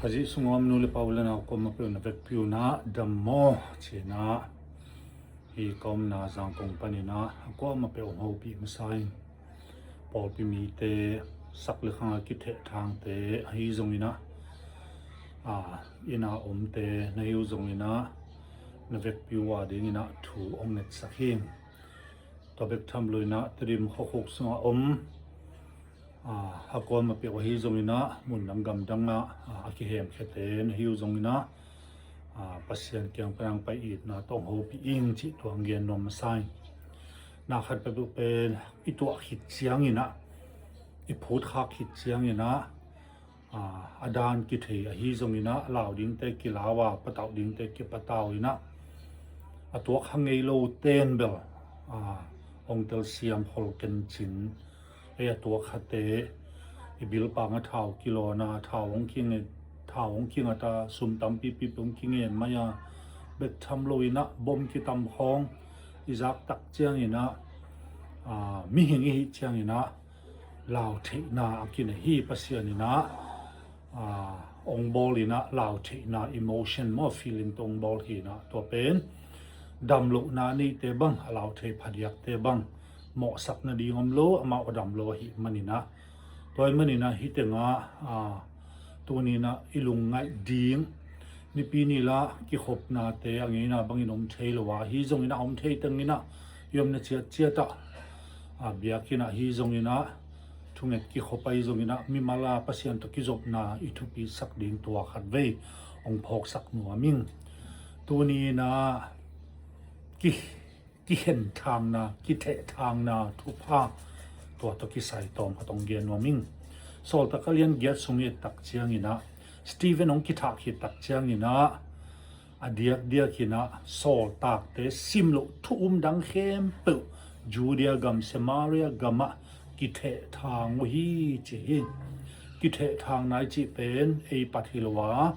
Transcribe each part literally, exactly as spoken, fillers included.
Khazih sungah om nu le pa u le nau kuamah peuh na vekpi un ah dam maw? Ci-in ah hih ka omna Zangkong panin ah a kuamah peuh hong hopih masa ing. Pawlpi mite, sak le khang a kithehthangte ahi zongin ah, inn a omte na hi uh zongin ah na vekpi uh a dingin ah thu hong ngetsak hi. Tua bek tham loin ah Tedim khuakhuk sungah om a kuamah peuh ahi zongin ah mundang gamdang ah a kihemkhiate na hi uh zongin ah Pasian kiang pan hong pai itna tawh hong hopih ing cih tua hong gen nuam masa ing. Na khat peuhpeuh pen i tuah khit ciangin ah, i phutkhak khit ciangin ah a dan kithei ahi zongin ah, lau dingte kilau a, patauh dingte kipatauh in ah, a tuak kha ngei lote in bel hong telsiam khol kencin. Ei a tuak khate i bilpang a thau kilawn a, thau hong kinget, thau hong kingat a, sum tampipi hong kingen mai a, bek tham loin ah bom kitam khawng i zak tak ciangin ah, mihing i hih ciangin ah lau theihna a kinei hi. Pasian in ah hong bawl in ah lau theihna, emotion maw, feeling tawh hong bawl hi in ah, tua pen damlohna neite bang, a lau thei phadiakte bang mawhsak nading om lo, amau a dam lo ahih manin ah. Tua ahih manin ah hih tengah tuni in ah i lungngaih ding, nipi ni la kikhopnate a ngeina bangin om thei lo a, ahi zongin ah om thei tengin ah i omna ciatciat ah, biakinn ah ahi zongin ah, thunget kikhop ahi zongin ah, mimal a Pasian tawh kizopna i thupisak ding tua khatvei hong phawksak nuam ing. Tuni in ah ki, kikhenthangna, kithehthangna thupha tua tawh kisai tawm khat hong gen nuam ing. Sawltak a lian giat sung i et tak ciangin ah, Stephen hong kithah khit tak ciangin ah, a diakdiakin ah sawltakte simloh thu um dang khempeuh Judea gam, Samaria gamah kithehthang uh hi ci hi. Kithehthangna i cih pen ei pat hi lo a,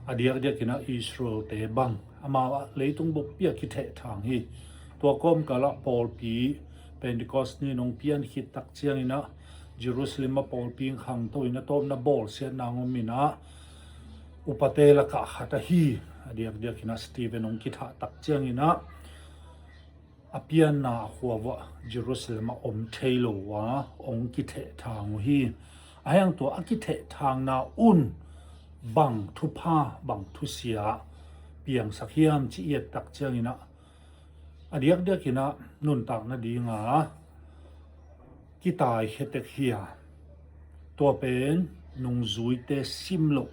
a diakdiakin ah Israelte bang, amau ah leitung buppi ah kithehthang hi. Tua kawmkal ah pawlpi, Pentecost ni in hong pian khit tak ciangin ah Jerusalem ah pawlpi khangto in ah tawpna bawlsiatna hong om in ah, upate lakah khat ahi, a diakdiakin ah Stephen hong kithah tak ciangin ah, a pianna a khua vuah Jerusalem ah om thei lo a hong kithehthang uh hi. Ahih hang tua a kithehthangna un bang thupha, bang thusia piangsak hiam cih i et tak ciangin ah, a diakdiakin ah nuntak nadinga kitaikhia tek hi a, tua pen nungzuite simloh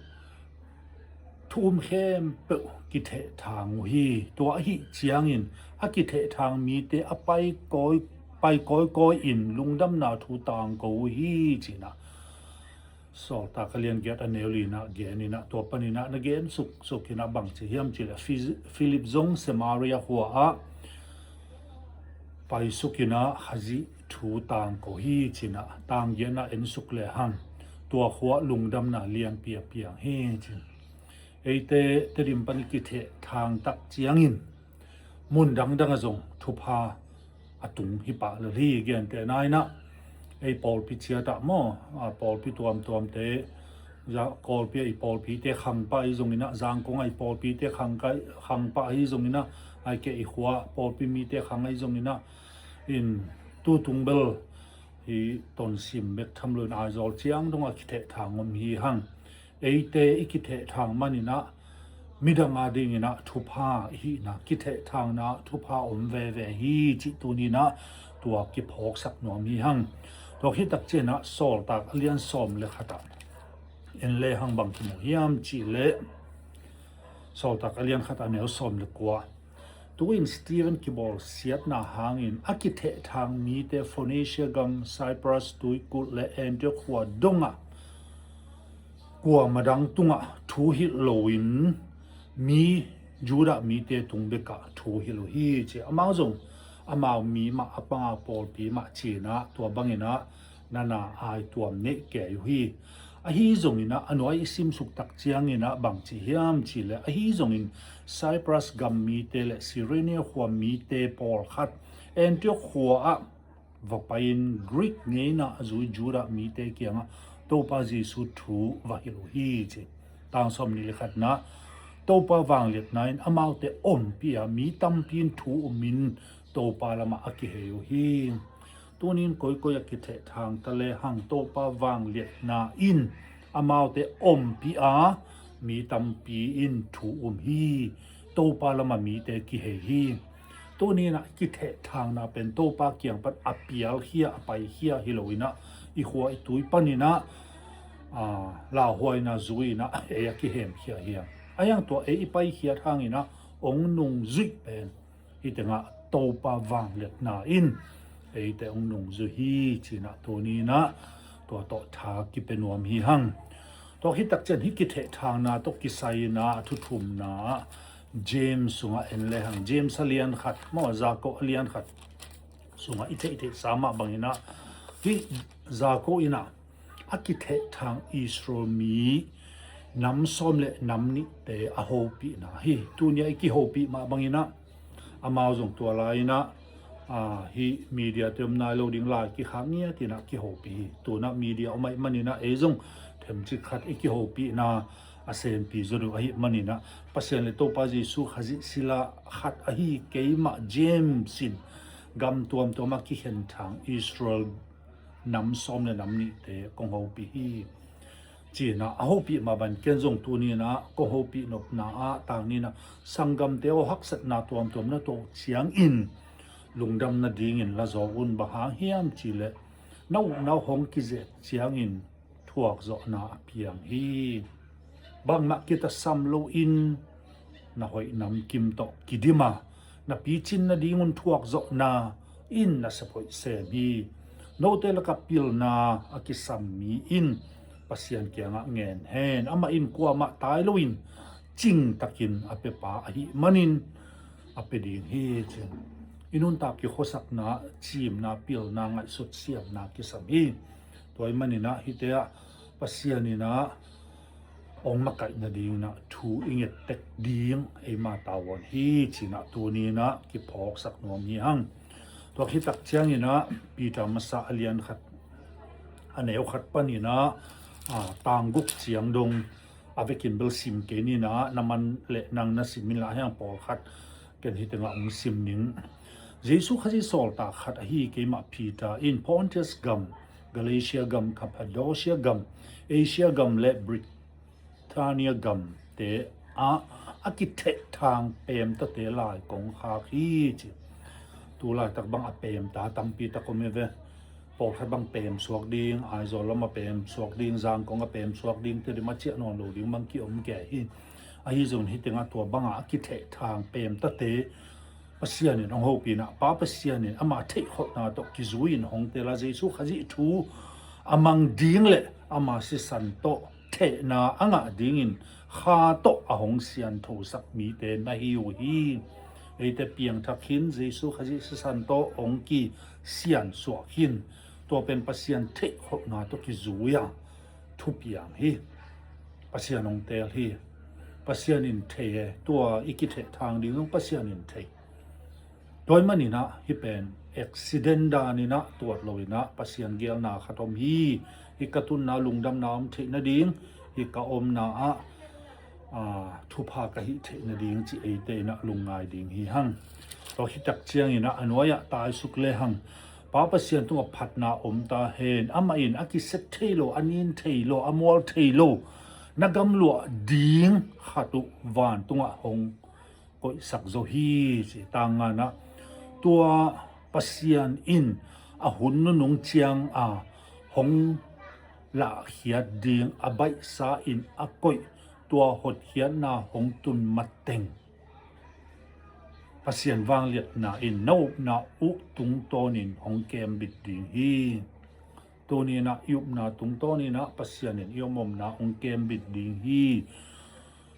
thu um khempeuh kithehthang uh hi. Tua ahih ciangin a kithehthang mite a pai kawi, pai kawikawi in lungdamna thu tangko uh hi ci-in ah Sawltak a lian giat a neu li in ah gen in ah, tua panin ah na gen suksuk in ah bang ci hiam cih leh, Fi-, Philip zong Samaria khua ah paisuk in ah Khazih thu tangko hi ci-in ah, tang giat ah en suk lehang tua khua ah lungdamna lianpi a piang hi ci-in. Eite Tedim pan i kithehthang tak ciangin mun dangdang ah zong thupha a tung hi pah lel hi. Gentehna in ah ei pawlpi ciat ah maw, a pawlpi tuamtuamte, Za-, Kawlpi ah i pawlpite khang pah ahi zongin ah, Zangkong ah i pawlpite khang kai, khang pah ahi zongin ah, ahih kei leh i khua pawlpi mite khang ahi zongin ah, in tutung bel hi Tonsim bek tham loin Aizawl ciang dong ah kithehthang om hi hang. Eite i kithehthang manin ah midang a dingin ah thupha i hihna, kithehthangna thupha om veve hi cih tuni in ah tua kiphawksak nuam hi hang. Tua khit tak ciangin ah Sawltak a lian sawm le khat ah en lehang bang kimu hiam cih leh, Sawltak a lian khat a neu sawm le kua. Tu-in Stephen kibawlsiatna hangin a kithehthang mite Phoenicia gam, Cyprus tuikulh le Antioch khua dongah kuamah dang tungah thu hilh loin mi, Judah mite tung bekah thu hilh uh hi ci. Amau zong amau mi mah, a panga pawlpi mah ci-in ah, tua bangin ah nana aituam neih kei uh hi. Ahi zongin ah a nuai i simsuk tak ciangin ah bang ci hiam cih leh, ahi zongin Cyprus gam mite le Cyrene khua mite pawlkhat Antioch khua ah va pai-in Greek ngeina a zui Judah mite kiangah Topa Jesu thu va hilh uh hi ci. Tang sawm nih le khatna, Topa vangliatna in amaute ompih a, mi tampi in thu um in Topa lamah a kihei uh hi. Tunin koikoi a kithehthang ta lehang Topa vangliatna in amaute ompih a, mi tampi in thu um hi. Topa lamah mite kihei hi. Tuninah kithehthangna pen Topa kiang pan a pialkhia, a paikhia hi loinah i khua i tui paninah, aa, lauhuaina zuinah ei a kihemkhia hi a. A hiang tua ei i paikhiat hanginah ong nungzuih pen hih tengah Topa vangliatna in eite ong nungzuih hi cinah tuninah tua tawh tha kipia nuam hi hang. Tua khit takcian hih kithehthangna tawh kisai inah a thuthumna ah James sungah en lehang, James a lian khat maw, Jakob a lian khat sungah i theihtheihsa mah banginah hih Jakob inah a kithehthang Israel mi nam sawm le nam nihte a hopihna hi. Tunia i kihopih mah banginah amau zong tua lai-inah, aa, hih media te om nai lo ding lai kikhak ngiat inah kihopih hi. Tunah media om ahih maninah ei zong themcik khat i kihopihna a senpi zaw deuh ahih maninah Pasian le Topa Jesu Khazih sila khat ahi keimah James in gam tuamtuam a kikhenthang Israel nam sawm le nam nihte kong hopih hi. Cinah a hopih mah ban ken zong tuninah kong hopih nopna ah tangninah sanggamte aw haksatna tuamtuam na tuah ciangin lungdam nadingin la zaw un, bang hang hiam cihleh na upna uh hong kizek ciangin thuakzawhna a piang hi. Bangmah kitasam loin na hoih namkim tawh kidim a, na picin nadingun thuakzawhna in na sephoih sem hi. Note lakah pilna a kisam mi in Pasian kiangah ngen hen. Amah in kuamah tai loin cingtakin a pepa ahih manin a pia ding hi, ci. I nuntak kikhuasakna, cimna, pilna, ngaihsut siamna kisam hi. Tua ahih maninah hihte ah Pasian inah ong makaih nadinginah thu i nget tek ding eima tavuan hi, cinah tuninah kiphawksak nuam hi hang. Tua khit takcianginah Peter masa a lian khat, a neu khat paninah, aa, tang guk ciang dong a vekin bel sim kei ninah, na man le nang na sim inla, a hiang pawlkhat ken hih tengah ong sim ning. Jesu Khazih sawltak khat ahi keimah Peter in Pontius gam, Galatia gam, Cappadocia gam, Asia gam le Bithynia gamte ah a kithehthang peemtate lai kong khak hi, ci. Tu laitak bang a peemta tampi tak om hi ve. Pawlkhat bang peemsuak ding, Aizawl lam a peemsuak ding, Zangkong a peemsuak ding, Tedim a ciah nawn lo ding bang kiom kei hi. Ahi zongin hih tengah tua bangah a kithehthang peemtate Pasian in hong hopihna, Pa Pasian in ama theihkholhna tawh kizui in hong tel a, Jesu Khazih thu a mang ding le ama sisan tawh thehna a ngah dingin kha tawh a hong sianthosak mite na hi uh hi. Eite piangthak khin, Jesu Khazih sisan tawh hong kisiansuak khin. Tua pen Pasian theihkholhna tawh kizui a thupiang hi. Pasian hong teel hi. Pasian in thei e. Tua i kithehthang ding zong Pasian in thei. Tua ahih maninah hih pen accident daninah tuat loinah Pasian geelna khat om hi. Hih ka tunna lungdamna om theih nading, hih ka omna ah, aa, thupha ka hih theih nading ci eite inah lungngai ding hi hang. Tua khit takcianginah a nuai-ah taisuk lehang, Pa Pasian tungah phatna om ta hen. Amah in a kisep thei lo, a nin thei lo, a mual thei lo na gamluah ding khat uh vantungah hong koihsak zo hi, ci. Tang nganah, tua Pasian in a hun nunung ciang a hong lahkhiat ding a baihsa in a koih, tua hotkhiatna hong tun mateng Pasian vangliatna in na upna uh tungtawnin hong kembit ding hi. Tuninah i upna tungtawninah Pasian in i om omna hong kembit ding hi.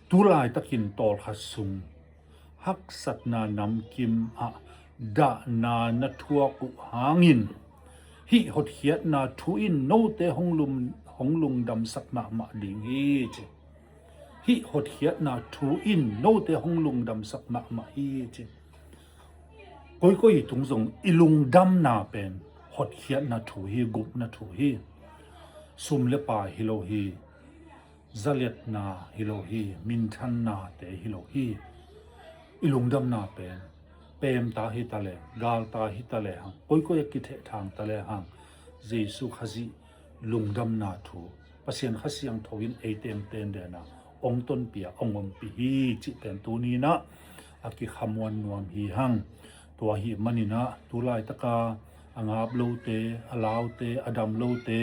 Tu laitakin tawlkhat sung haksatna namkim ah dahna na thuak uh hangin hih hotkhiatna thu in note hong lum-, hong lungdamsak mahmah ding hi, ci. Hih hotkhiatna thu in note hong lungdamsak mahmah hi, ci. Koikoi tung zong i lungdamna pen hotkhiatna thu hi, gupna thu hi. Sum le pai hi lo hi. zaliatna hi lo hi, minthannate hi lo hi. I lungdamna pen peemta hi ta le, galta hi ta le hang, koikoi a kithehthang ta le hang, Jesu Khazih lungdamna thu Pasian Kha Siangtho in ei tengteng dena ong tonpih a ong ompih hi cih pen tuninah a kikhamuan nuam hi hang. Tua hi maninah tulaitaka a ngap lote, a laute, a dam lote,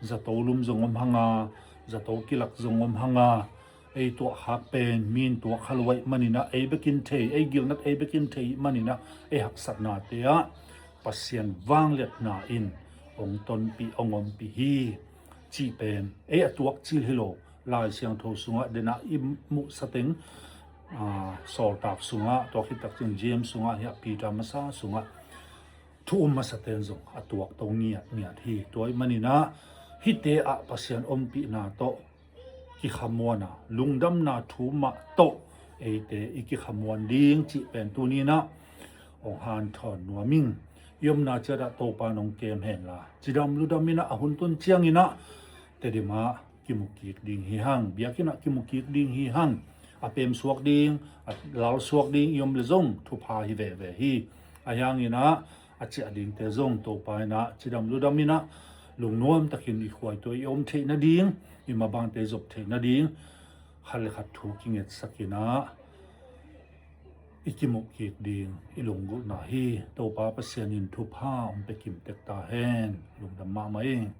zato lum zong om hanga, zato kilak zong om hanga, ei tuahkhak pen min tuahkha lo aih maninah ei bekin thei, ei gilnat ei bekin thei maninah ei haksatnate ah Pasian vangliatna in ong tonpih ong ompih hi cih pen ei a tuak cil hi lo. Lai Siangtho sungah dena i muhsa teng, aa, Sawltak sungah, tua khit takciang James sungah, hiah Peter masa sungah thu um masaten zong a tuak to ngiatngiat hi. Tua ih maninah hihte ah Pasian ompihna tawh kikhamuan a, lungdamna thu mah tawh eite i kikhamuan ding cih pen tuninah ong hanthawn nuam ing. I omna ciatah Topa nong kem henla, cidam ludam inah a hun tun cianginah Tedim ah kimukik ding hi hang, biakinn ah kimukik ding hi hang. A peemsuak ding, a lalsuak ding i om le zong thupha hi veve hi. A hianginah a ciah dingte zong Topa inah cidam ludam inah lungnuam takin i khuaite i om theih nading, i mabangte zop theih nading, khat le khat thu kingetsak inah i kimuhkik ding i lunggulhna hi. Topa Pasian in thupha ong pia kimtek ta hen. Lungdam mahmah ing.